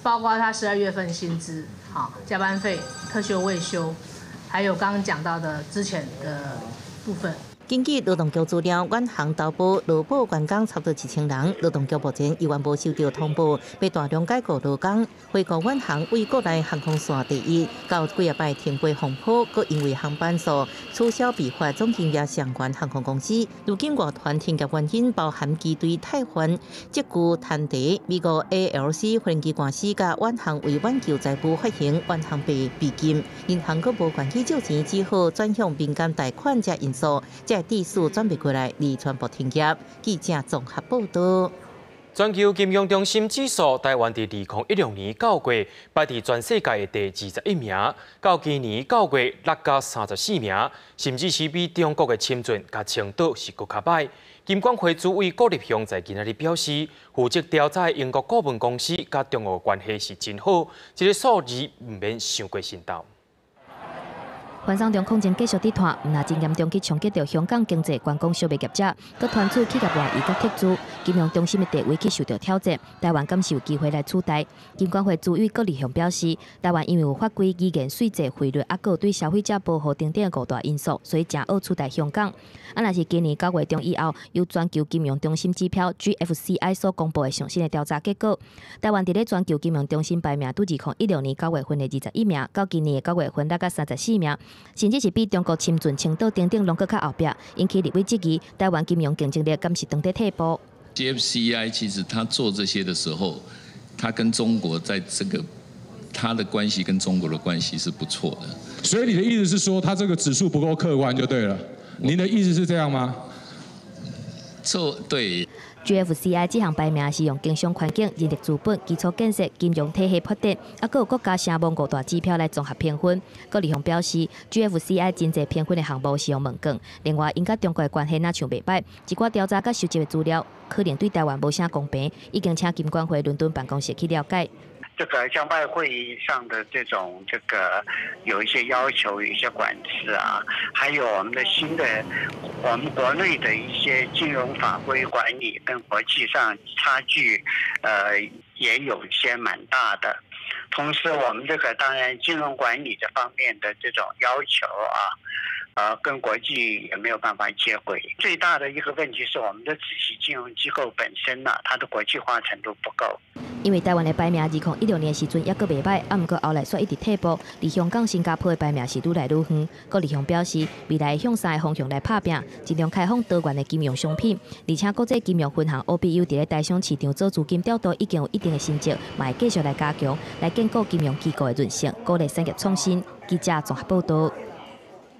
包括他12月份薪資、好加班費、特休未休，還有剛剛講到的資遣的部分。根據勞動局資料，遠航投保勞保員工差不多1000人。勞動局目前猶原無收到通報，欲大量解雇勞工。回顧遠航為國內航空線第一，到幾仔擺停飛風波，閣因為航班數取消被罰總營業相關航空公司。如今外傳停業原因包含機隊汰換、積舊攤提。美國 ALC 分期官司佮遠航為挽救財務發行遠航幣美金，銀行閣無願意借錢，只好轉向民間貸款這因素。這致使轉袂過來，而全部停業。記者綜合報道。全球金融中心指數，台灣佇2016年9月排佇全世界的第21名，到今年9月落到34名，甚至是比中國的深圳佮青島是閣較䆀。金管會主委郭立雄在今仔日表示，負責調查的英國顧問公司佮中國關係是真好，這个數字毋免傷過心頭。番送中抗爭繼續佇拖，毋但真嚴重去衝擊著香港經濟、觀光小賣業者，閣傳出企業外移佮撤資，金融中心的地位去受著挑戰。台灣敢是有機會來取代？金管會主委郭立雄表示，台灣因為有法規、語言、稅制、匯率，抑閣有對消費者保護等等五大因素，所以誠好取代香港。啊，若是今年9月中以後，由全球金融中心指標 GFCI 所公布的上新的調查結果，台灣佇咧全球金融中心排名對2016年9月份的21名，到今年的9月份落到34名。甚至是比中國深圳、青島等等攏閣較後壁，引起立委質疑，台灣金融競爭力敢是當佇退步？GFCI 其實他做這些的時候，他跟中國在這個他的關係跟中國的關係是不錯的。所以你的意思是說，他這個指數不夠客觀就對了？您的意思是這樣嗎？錯，對。 GFCI 這項排名是用經商環境、人力資本、基礎建設、金融體系發展，抑閣有國家聲望五大指標來綜合評分。郭立雄表示，GFCI 真濟評分的項目是用問卷，另外𪜶佮中國的關係若像袂䆀，一寡調查佮收集的資料可能對台灣無啥公平，已經請金管會倫敦辦公室去了解。這個像外匯上的這種，這個有一些要求，有一些管制啊，還有我們的新的，我們國內的一些金融法規管理跟國際上差距，也有一些蠻大的。同時，我們這個當然金融管理這方面的這種要求啊，跟國際也沒有辦法接軌。最大的一個問題是，我們的自己金融機構本身呢，它的國際化程度不夠。因為台灣的排名2016年時陣猶閣袂䆀，啊，毋過後來煞一直退步。離香港、新加坡的排名是愈來愈遠。郭立雄表示，未來向三個方向來拍拚，盡量開放多元的金融商品，而且國際金融分行 OBU 佇咧台商市場做資金調度已經有一定的成績，嘛會繼續來加強，來建構金融機構的韌性，鼓勵產業創新。記者綜合報道。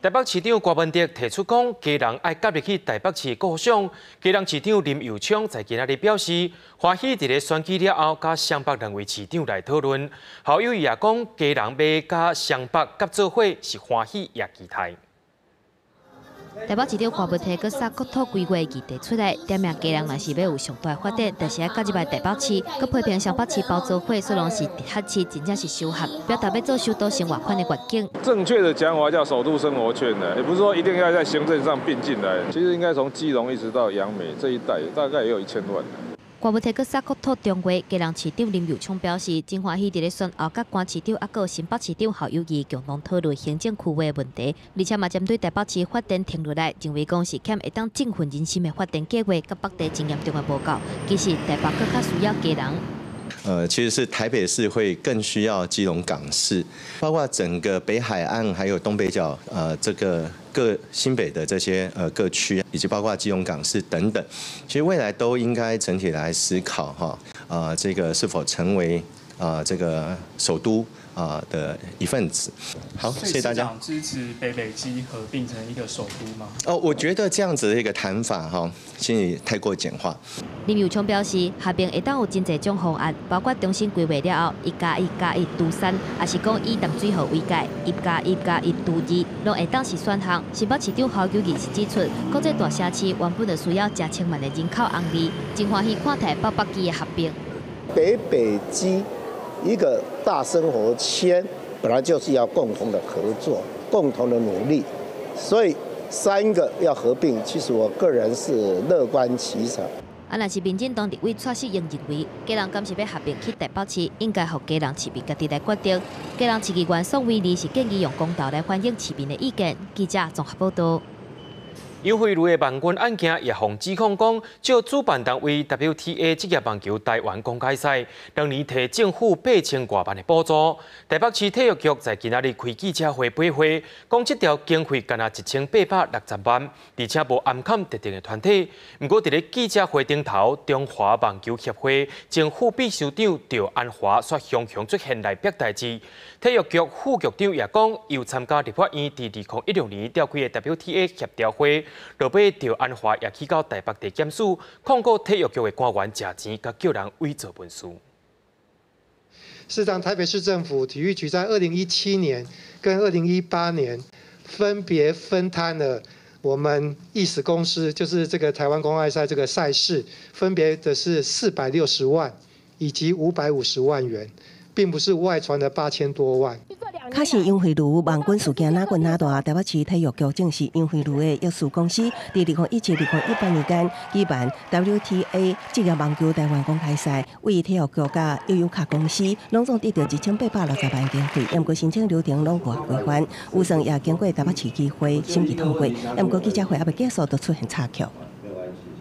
台北市長柯文哲提出講，基隆愛納入去台北市構想。基隆市長林右昌在今仔日表示，歡喜佇咧選舉了後，佮雙北兩位市長來討論。侯友宜也講，基隆欲佮雙北合做伙是歡喜也期待。台北市長柯文哲閣殺國土規劃議題出來，點名基隆若是欲有上大發展，就是愛加入來台北市。閣批評雙北市包做伙，說攏是直轄市，真正是收合，表達欲做首都生活圈的願景。正確的講法叫首都生活圈的，也不是說一定要在行政上併進來。其實應該從基隆一直到楊梅這一帶，大概也有1000萬。柯文哲閣殺國土重劃，基隆市長林右昌表示，真歡喜佇咧選後，佮關市長抑閣新北市長侯友宜共同討論行政區劃的問題，而且嘛針對台北市發展停落來，認為講是欠會當振奮人心的發展計劃，佮北地真嚴重的無夠。其實台北閣較需要基隆。其實是台北市會更需要基隆港市，包括整個北海岸還有東北角，這個各新北的這些各區，以及包括基隆港市等等，其實未來都應該整體來思考哈，這個是否成為這個首都的一份子。好，謝謝大家。支持北北基合併成一個首都嗎？哦，我覺得這樣子的一個談法哈，其實太過簡化。林右昌表示，合併會當有真濟種方案，包括重新規劃了後，1+1+1除3，抑是講以淡水河為界，1+1+1除2，攏會當是選項。新北市長侯友宜是指出，國際大城市原本就需要成千萬的人口紅利，真歡喜看台北北基的合併。北北基一個大生活圈，本來就是要共同的合作、共同的努力，所以三個要合併，其實我個人是樂觀其成。啊，若是民進黨立委蔡適應認為，基隆敢是欲合併去台北市，應該予基隆市民家己來決定。基隆市議員宋偉利是建議用公投來反映市民的意見。記者綜合報道。楊惠如的網軍案件也予指控講，借主辦單位 WTA 職業網球台灣公開賽，2年提政府8000外萬的補助。台北市體育局在今仔日開記者會回話，講這條經費干焦1860萬，而且無涵蓋特定的團體。毋過，佇咧記者會頂頭，中華網球協會前副秘書長趙安華煞雄雄出現來逼代誌。體育局副局長也講，有參加立法院佇2016年召開的 WTA 協調會。落尾趙安華也去到台北地檢署控告體育局的官員食錢，佮叫人偽造文書。事實上，台北市政府體育局在2017年跟2018年分別分攤了我們易史公司，就是這個台灣公開賽這個賽事，分別的是460萬以及550萬元。並不是外傳的8000多萬。確實楊惠如網軍事件哪滾哪大，台北市體育局證實楊惠如的益事公司，佇2017、2018年間舉辦 WTA 職業網球台灣公開賽，為體育局佮悠遊卡公司攏總得著1860萬經費，毋過申請流程攏無規範，預算也經過台北市議會審議通過，毋過記者會猶未結束就出現插曲。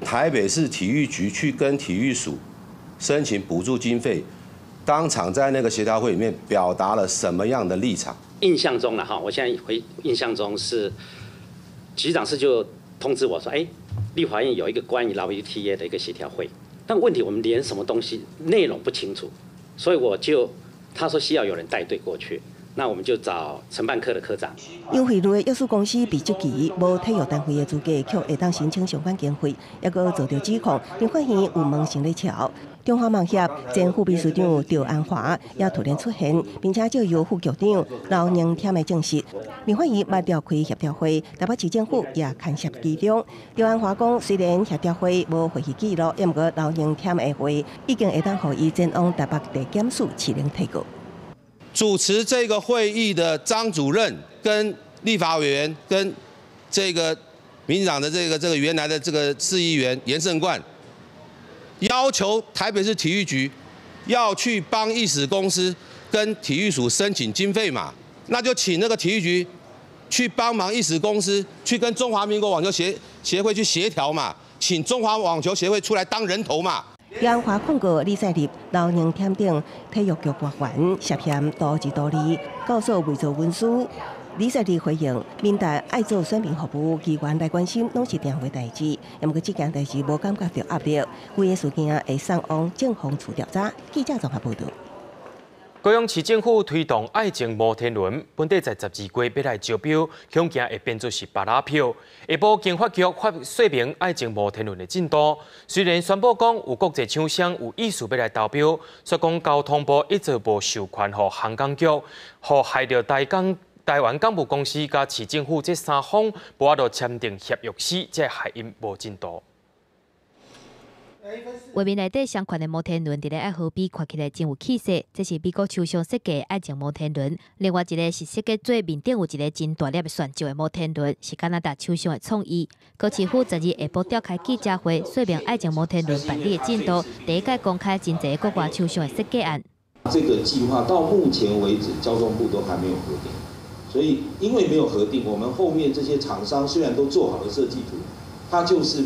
台北市體育局去跟體育署申請補助經費。當場在那個協調會裡面表達了什麼樣的立場？印象中了哈，我現在回印象中是局長室就通知我說，哎，立法院有一個關於 WTA 的一個協調會，但問題我們連什麼東西內容不清楚，所以我就他說需要有人帶隊過去，那我們就找承辦科的科長。楊惠如的藥師公司被質疑無體育單位的資格，卻會當申請相關經費，抑閣遭著指控，立法院有蒙生咧撨。中華網協前副秘書長趙安華也突然出現，並且借由副局長劉寧添的證實，立法院捌召開協調會，台北市政府也牽涉其中。趙安華講，雖然協調會無會議記錄，毋過劉寧添的話已經會當予伊前往台北地檢署起訴提告。主持這個會議的張主任跟立法委員跟這個民進黨的這個原來的這個市議員顏勝冠，要求台北市體育局要去幫易史公司跟體育署申請經費嘛，那就請那個體育局去幫忙易史公司去跟中華民國網球協會去協調嘛，請中華網球協會出來當人頭嘛。楊華控告李在立、劉寧添等體育局官員涉嫌多字多利，告訴偽造文書。李在立回應：民代愛做選民服務，議員來關心攏是定的代誌，毋過這件代誌無感覺著壓力，規个事件會送往政風處調查。記者綜合報導。高雄市政府推動愛情摩天輪，本底在12月欲來招標，恐驚會變做是芭樂票。下晡經發局發說明愛情摩天輪的進度，雖然宣布講有國際廠商有意思欲來投標，煞講交通部一直無授權予航港局，予害著台港台灣港務公司佮市政府這三方無法度簽訂協約時，才害𪜶無進度。畫面內底相款的摩天輪，佇咧愛河邊看起來真有氣勢。這是美國廠商設計的愛情摩天輪。另外一个是設計做面頂有一个真大粒的旋石的摩天輪，是加拿大廠商的創意。高市府昨日下晡召開記者會，說明愛情摩天輪辦理的進度，第一擺公開真濟國外廠商的設計案。這個計劃到目前為止，交通部都還沒有核定，所以因為沒有核定，我們後面這些廠商雖然都做好了設計圖，它就是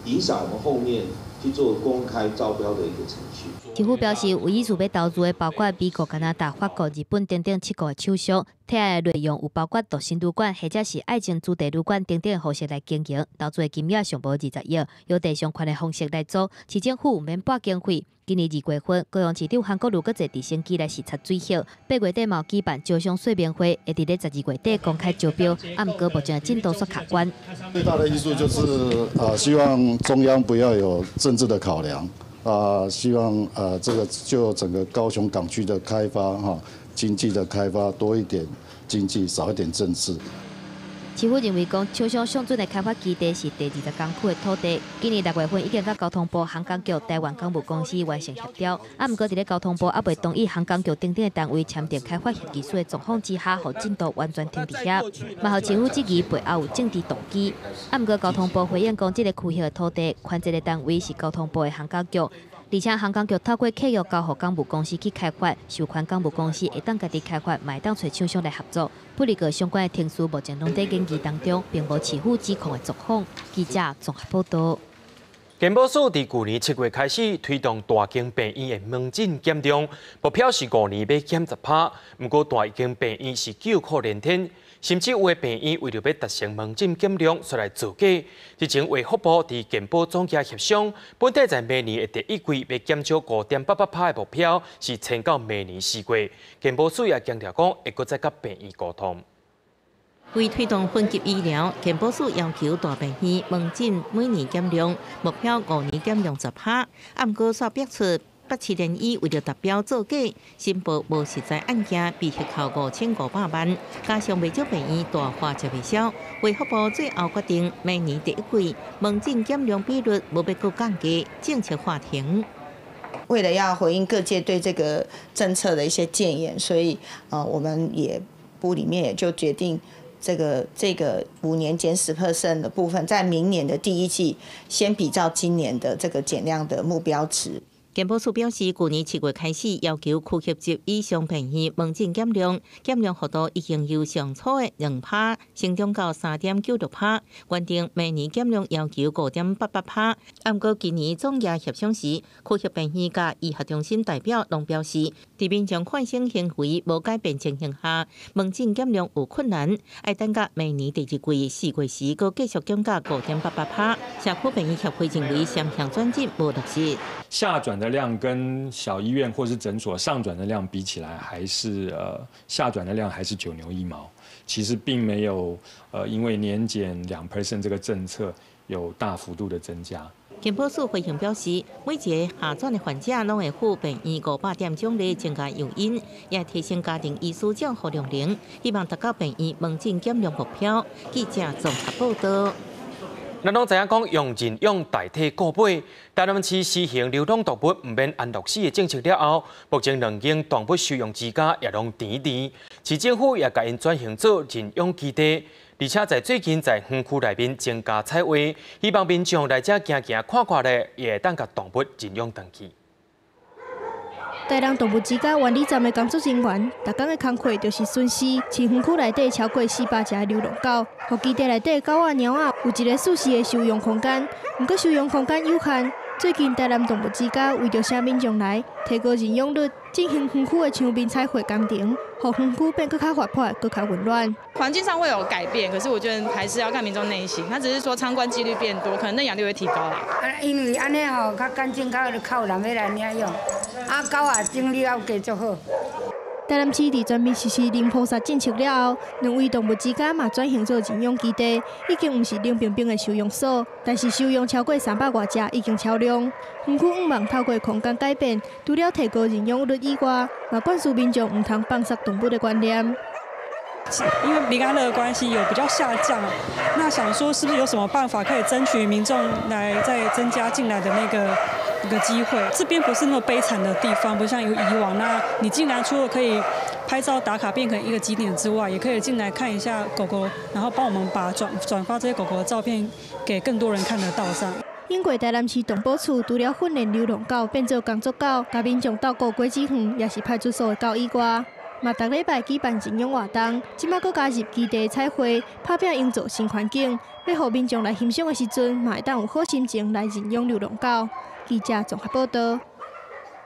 影響我們後面。去做公開招標的一個程序。市府表示，有意思欲投資的包括美國、加拿大、法國、日本等等七國的廠商，提案的內容有包括獨身旅館或者是愛情主題旅館等等的方式來經營，投資的金額上無20億，用地上權的方式來做。市政府毋免撥經費。今年2月份，高雄市長韓國瑜閣坐直升機來視察水洟。8月底嘛舉辦招商說明會，會佇咧12月底公開招標。啊，毋過目前的進度煞卡關。最大的因素就是，希望中央不要有政治的考量，啊，希望這個就整個高雄港區的開發，哈，經濟的開發多一點經濟，少一點政治。市府認為講，廠商上準的開發基地是第二十工區的土地。今年6月份已經佮交通部航港局、台灣港務公司完成協調。啊，毋過佇咧交通部猶未同意航港局等等的單位簽訂開發協議書的狀況之下，予進度完全停佇遐。嘛，予市府質疑背後有政治動機。啊，毋過交通部回應講，這個區域的土地權責的單位是交通部的航港局。而且航港局透過契約交予港務公司去開發，授權港務公司會當家己開發，嘛會當揣廠商來合作。不過相關的程序目前攏佇研議當中，並無市府指控的狀況。記者綜合報導。健保署佇舊年7月開始推動大間病院的門診減量，目標是5年欲減10%。毋過大間病院是叫苦連天，甚至有的病院為著欲達成門診減量，煞來造假。日前衛福部佇健保總局協商，本底在明年的第一季欲減少5.88%的目標，是撐到明年4月。健保署也強調講，會閣再佮病院溝通。為推動分級醫療，健保署要求大病院門診每年減量目標5年減量10%。啊，毋過煞爆出北市聯醫為著達標造假，申報無實在案件被克扣5500萬，加上袂少病院大花食袂消，衛福部最後決定，明年第一季門診減量比率無欲閣降低，政策喊停。為了要回應各界對這個政策的一些建言，所以我們也部裡面也就決定。這個5年減10% 的部分，在明年的第一季先比照今年的這個減量的目標值。健保署表示，舊年7月開始要求區級及以上病院門診減量，減量幅度已經由上初的2%成長到3.96%，原定明年減量要求5.88%。毋過今年總額協商時，區域病院佮醫學中心代表攏表示，佇民眾看診行為無改變情形下，門診減量有困難，愛等到明年第二季4月時，閣繼續減到5.88%。社區病院協會認為，雙向轉診無落實。下轉的量跟小醫院或是診所上轉的量比起來，還是下轉的量還是九牛一毛。其實並沒有因為年減2% 這個政策有大幅度的增加。健保署回應表示，每一个下轉的患者攏會付病院500點獎勵增加誘因，也提升家庭醫師照護量能，希望達到病院門診減量目標。記者綜合報導。咱攏知影講用認養代替購買，台南市實行流浪動物毋免安樂死的政策了後，目前兩間動物收容之家也攏甜甜，市政府也共𪜶轉型做認養基地，而且在最近在園區內面增加彩畫，希望民眾來遮行行看看咧，也會當共動物認養轉去。台南動物之家苑裡站的工作人員，逐工的工課就是巡視飼園區內底超過400隻流浪狗，予基地內底狗仔、貓仔有一個舒適的收容空間。毋過收容空間有限，最近台南動物之家為著吸民眾來提高認養率，進行園區的牆面彩繪工程，予園區變閣較活潑、閣較溫暖。環境上會有改變，可是我覺得還是要看民眾內心。他只是說參觀幾率變多，可能認養率會提高啦。啊，因為按呢吼較乾淨，較有人欲來領養。啊，狗仔整理了加足好。台南市佇全面實施零撲殺政策了後，兩位動物之家嘛轉型做認養基地，已經毋是冷冰冰的收容所，但是收容超過300外隻已經超量。園區向望透過空間改變，除了提高認養率以外，嘛灌輸民眾毋通放殺動物的觀念。因為靈安樂的關係有比較下降，那想說是不是有什麼辦法可以爭取民眾來再增加進來的那個機會？這邊不是那麼悲慘的地方，不像有以往。那你進來除了可以拍照打卡變成一個景點之外，也可以進來看一下狗狗，然後幫我們把轉發這些狗狗的照片給更多人看得到上。英國台南市動保處除了訓練流浪狗變做工作狗，共民眾鬥顧果子園，抑是派出所的狗以外，嘛嘛逐禮拜舉辦認養活動，這擺閣加入基地彩繪，拍拚營造新環境，欲予民眾來欣賞的時陣，嘛會當有好心情來認養流浪狗。記者綜合報道。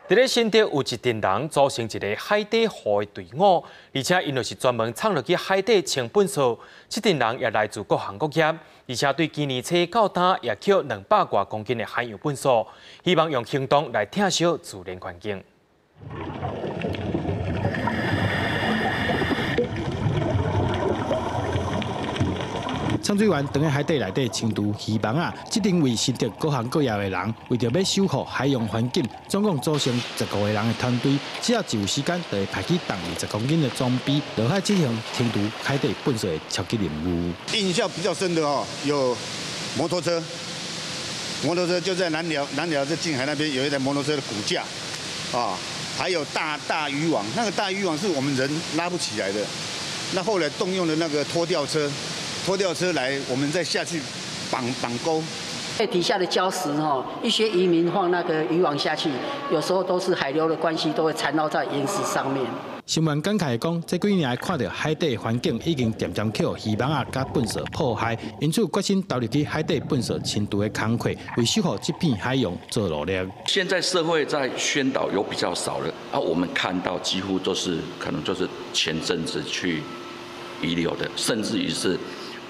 佇咧新竹有一陣人組成一个海底護衛隊伍，而且𪜶就是專門衝入去海底清糞掃。這陣人也來自各行各業，而且對今年初到今也抾200外公斤的海洋糞掃，希望用行動來疼惜自然環境。潛水員當佇海底內底清除漁網仔，這陣為新竹各行各業的人，為著欲守護海洋環境，總共組成15個人的團隊，只要一有時間，就會派去重20公斤的裝備，落海進行清除海底糞掃的超級任務。印象比較深的哦，有摩托車，摩托車就在南寮，南寮在近海那邊有一台摩托車的骨架，啊，還有大大漁網，那個大漁網是我們人拉不起來的，那後來動用了那個拖吊車。拖吊車來，我們再下去綁綁鈎。在底下的礁石哈，一些漁民放那個漁網下去，有時候都是海流的關係，都會纏繞在岩石上面。新聞感慨講，這幾年看著海底環境已經漸漸予漁網仔佮糞掃破壞，因此決心投入去海底糞掃清除的工課，為守護這片海洋做努力。現在社會在宣導有比較少了，啊，我們看到幾乎都是可能就是前陣子去遺留的，甚至於是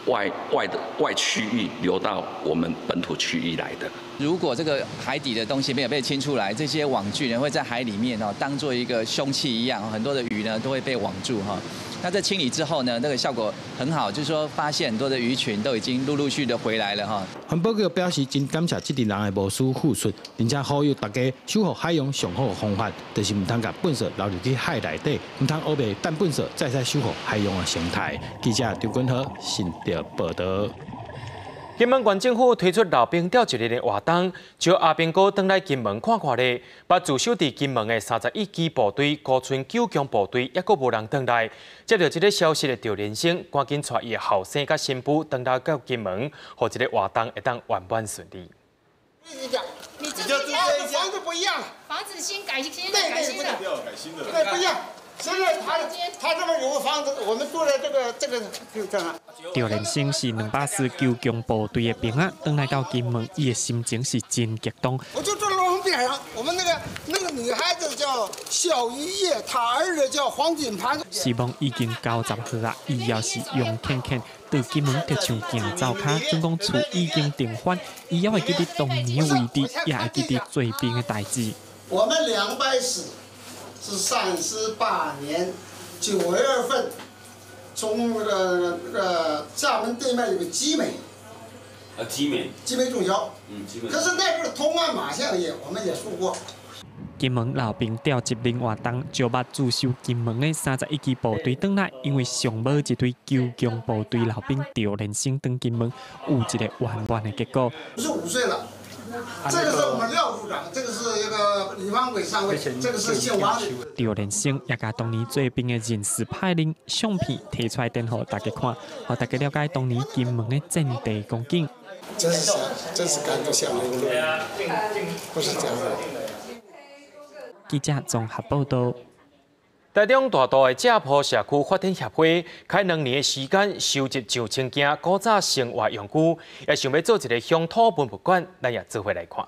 外區域流到我們本土區域來的。如果這個海底的東西沒有被清出來，這些網具呢會在海裡面哦，當做一個兇器一樣，很多的魚呢都會被網住哈。那在清理之後呢，那個效果很好，就是說發現很多的魚群都已經陸陸續續的回來了哈。環保局表示真感謝這群人的無私付出，並且呼籲大家守護海洋上好的方法，就是毋通共糞掃流入去海內底，毋通烏白擲糞掃，才會使守護海洋的生態。記者張君豪新竹報道。金門縣政府推出老兵釣一日的活動，招阿兵哥轉來金門看看咧。把駐守佇金門的31支部隊、高村九強部隊，猶閣無人轉來。接著這个消息的趙連生，趕緊帶伊的後生佮新婦轉來到金門，予這个活動會當圓滿順利。你這這房子不一樣，房子新改新的，改新的，對，不一樣。現在他這邊有個房子，我們住在這個就這樣。趙連生是249強部隊的兵仔，轉來到金門，伊的心情是真激動。我就住羅湖邊上，我們那個女孩子叫肖玉葉，她兒子叫黃金盤。死亡已經90歲啦，伊也是勇健健，對金門就像行走跤，總講厝已經定番，伊猶會記得當年位置，也會記得做兵的代誌。我們240。是38年9月份，從那個廈門對面有個集美，啊集美，集美中學，嗯集美。可是那邊通安馬相爺，我們也輸過。金門老兵調集人活動，招捌駐守金門的31支部隊轉來，因為上無一隊九強部隊老兵趙連生轉金門，有一個圓滿的結果。55歲了。這個是我們廖處長，這個是一個李方偉上尉，這個是姓王的。趙連生也共當年做兵的人事派人相片提出來，展予大家看，予大家了解當年金門的戰地光景。真是真是感動下流淚，不是這樣的。記者綜合報道。台中大肚的正埔社區發展協會，開2年的時間收集上千件古早生活用具，也想欲做一个鄉土文物館，咱也做伙來看。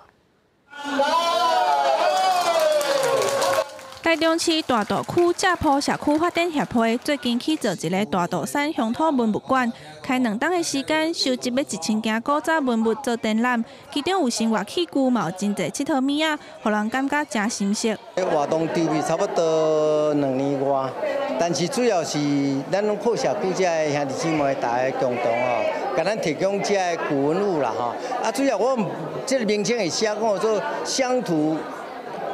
台中市大肚區正埔社區發展協會最近去做一个大肚山鄉土文物館，開2冬的時間，收集欲1000件古早文物做展覽，其中有生活器具，嘛有真濟𨑨迌物仔，予人感覺誠新鮮。活動籌備差不多2年外，但是主要是咱攏靠社區遮的兄弟姊妹大家共同吼，共咱提供遮的古文物啦吼。啊，主要我這个名稱會寫講做鄉土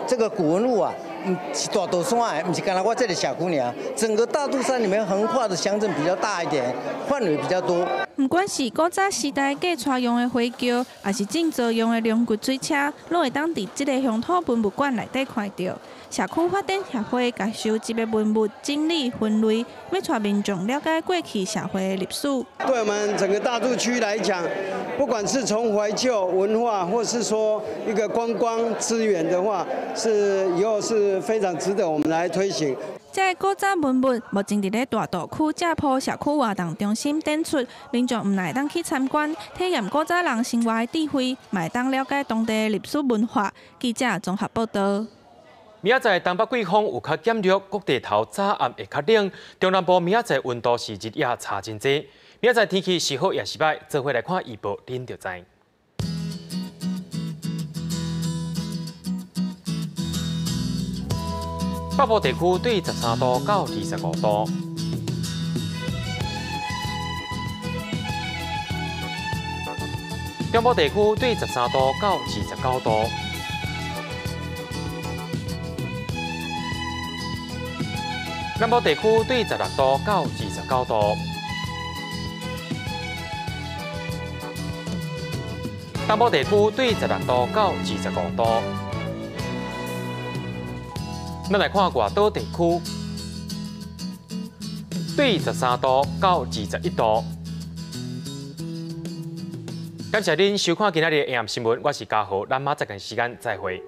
這個古文物啊。是大肚山的，毋是干焦我這个社區爾。整個大肚山裡面橫跨的鄉鎮比較大一點，範圍比較多。毋管是古早時代嫁娶用的花轎，抑是種造用的龍骨水車，攏會當佇這个鄉土文物館內底看著。社區發展協會共收集的文物整理分類，欲帶民眾了解過去社會的歷史。對我們整個大肚區來講，不管是從懷舊文化，或是說一個觀光資源的話，是以後是非常值得我們來推行。這个古早文物目前佇咧大肚區遮埔社區活動中心展出，民眾毋但會當去參觀，體驗古早人生活的智慧，嘛會當了解當地的歷史文化。記者綜合報道。明仔載東北季風有較減弱，各地頭早暗會較冷。中南部明仔載溫度是日夜差真濟。明仔載天氣是好抑是䆀，做伙來看預報，恁就知。北部地區對13度到25度。中部地區對13度到29度。南部地區對16度到29度。東部地區對16度到25度。咱來看外島地區，對13度到21度。感謝恁收看今仔日的 AM 新聞，我是嘉豪，咱明仔載時間再會。